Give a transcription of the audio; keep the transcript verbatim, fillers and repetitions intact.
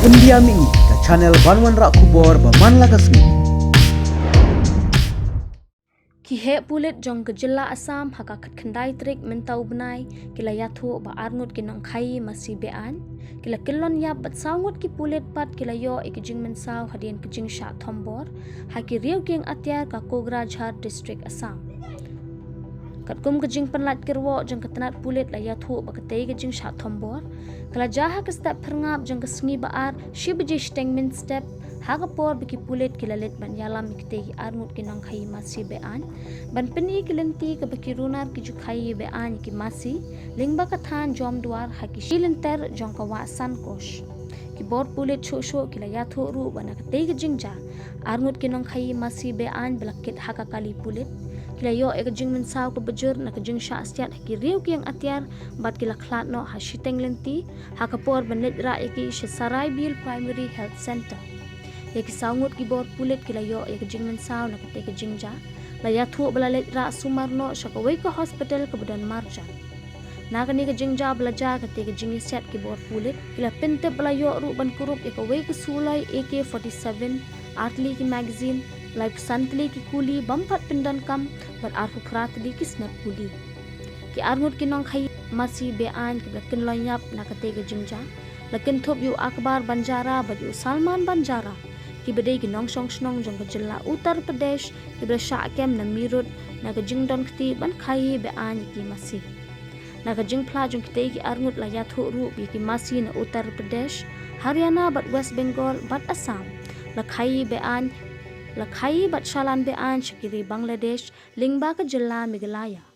India Mini, ka channel ban wanrah khubor ba man la ka sngi. Ki heh pulit jong ka jylla Assam ha ka khatkhyndai tarik mynta u bnai ki la ïathuh ba arngut ki nongkhaïi masi be-aiñ ki la kyllon ïap bad saw ngut ki pulit pat ki la ïoh ïa ka jingmynsaw hadien ka jingshah thombor ha ki riew kieng atiar ka Kokrajhar District, Assam. Katkum ka jingpynlait kyrwoh jong ka tnat pulit la ïathuh ba katei ka jingshah thombor ka la jia ha ka step phyrngap jong ka sngi ba ar shi baje shiteng mynstep, ha ka por ba ki pulit ki la leit ban ïalam ïa kitei ki arngut ki nongkhaïi masi be-aiñ ban pyni ki lynti kaba ki runar ki ju khaïi be-aiñ ïa ki masi lyngba ka thain jom dwar ha ki shi lynter jong ka wah Sankosh. Ki bor pulit shuh shuh ki la ïathuh ruh ba na katei ka jingjia arngut ki nongkhaïi masi be-aiñ ba la kit ha ka kali pulit ki la ïoh ïa ka jingmynsaw kaba jur na ka jingshah siat ha ki riew kieng atiar bad ki la khlad noh ha shiteng lynti ha ka por ban leit rah ïa ki sha Saraibeel Primary Health Centre. Ïa ki saw ngut ki bor pulit ki la ïoh ïa ka jingmynsaw na katei ka jingjia la ïathuh ba la leit rah sumar noh sha kawei ka hospital kaba don marjan. Na kane ka jingjia ba la jia katei ka jingïasiat ki bor pulit ki la pyntip ba la ïoh ruh ban kurup ïa kawei ka suloi A K forty-seven, ar tylli ki magazine, laiphew san tylli ki kuli bym pat pyndonkam bad arphew phra tylli ki snep kuli. Ki arngut ki nongkhaïi masi be-aiñ kiba la kyllon ïap na katei ka jingjia la kynthup ïa u Akbar Banjara bad ïa u Salman Banjara, kiba dei ki nongshong shnong jong ka jylla Uttar Pradesh kiba la shah kem na Meerut na ka jingdon kti ban khaïi be-aiñ ïa ki masi. Na ka jingphla jong kitei ki arngut la ïathuh ruh ba ïa ki masi na Uttar Pradesh, Haryana bad West Bengal bad Assam la khaïi be-aiñ, la khaïi bad shalan be-aiñ sha ki ri Bangladesh lyngba ka jylla Meghalaya.